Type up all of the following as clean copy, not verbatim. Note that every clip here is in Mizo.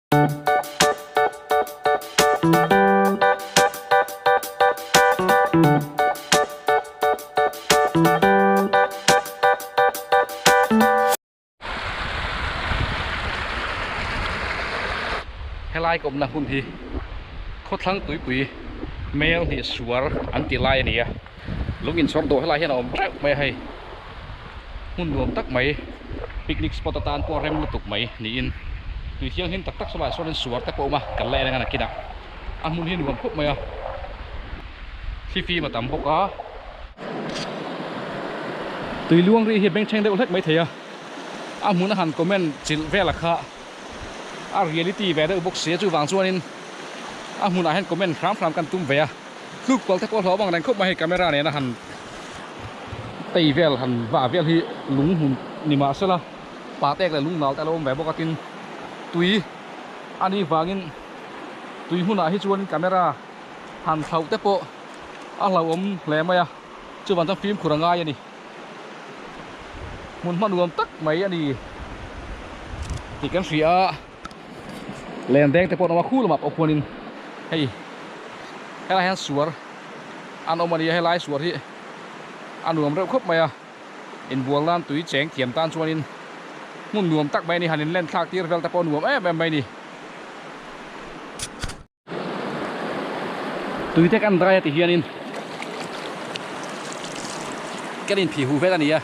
Helai ka awmna hmun hi khawthlang tuipui mel hnih suar an tih lai a ni a, lung inchhawr dawh helai hian a awm teuh mai a hei hmun nuam tak mai picnic spot atan pawh rem lutuk mai niin tui thianghlim tak tak saw sawn in suar te pawh a awm a kan la en ang a nakinah a hmun hi nuam khawp mai a thlifim a tam bawk a. Tui luang ri hi bengchheng deuh hlek mai thei a, a hmun a han comment chilh vel a kha a reality ve deuh bawk si a chuvang chuanin a hmunah hian comment hram hram kan tum ve a, tluk pal te pawh hlauh avang reng khawp mai hei camera nena han tei vel han vah vel hi lung hmun ni mah sela pa tek leh lung nal te a lo awm ve bawk a tin tui a nih vangin tui hmunah hi chuan camera han thlauh te pawh a hlauhawm hle mai a chuvang chuan fimkhur a ngai a ni hmun hma nuam tak mai a ni tih kan hria a len deng te pawh an awm a khu lamah pawh khuanin hei helai hian suar an awm a ni a helai suar hi a nuam reuh khawp mai a inbual nan tui cheng thiam tan chuanin hmun nuam tak mai a ni han inlen thlak tir vel te pawh a nuam em em mai a ni. Tui te kan dai a ti hianin kan inphih huh vel a ni a,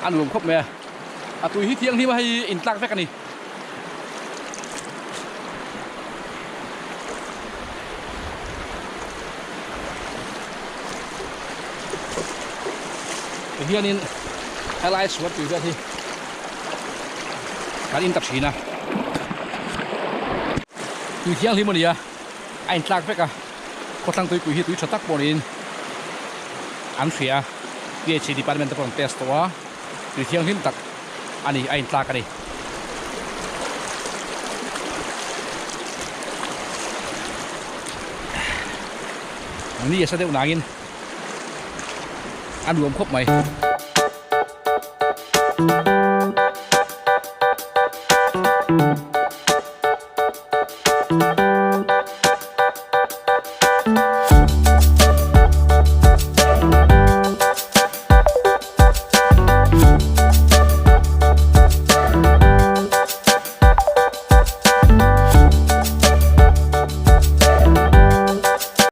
a nuam khawp mai a, a tui hi thianghlim a hei in tlak vek a ni. Ti hianin helai suar tui vel hi kan in ta thin a. Tui thianghlim a ni a, a intlak vek a, khawthlang tuipui hi tui tha tak pawh niin an hria a, PHE department te pawh an test tawh a, tui thianghlim tak a ni, a intlak a ni. Ni a sa deuh nangin a nuam khawp mai.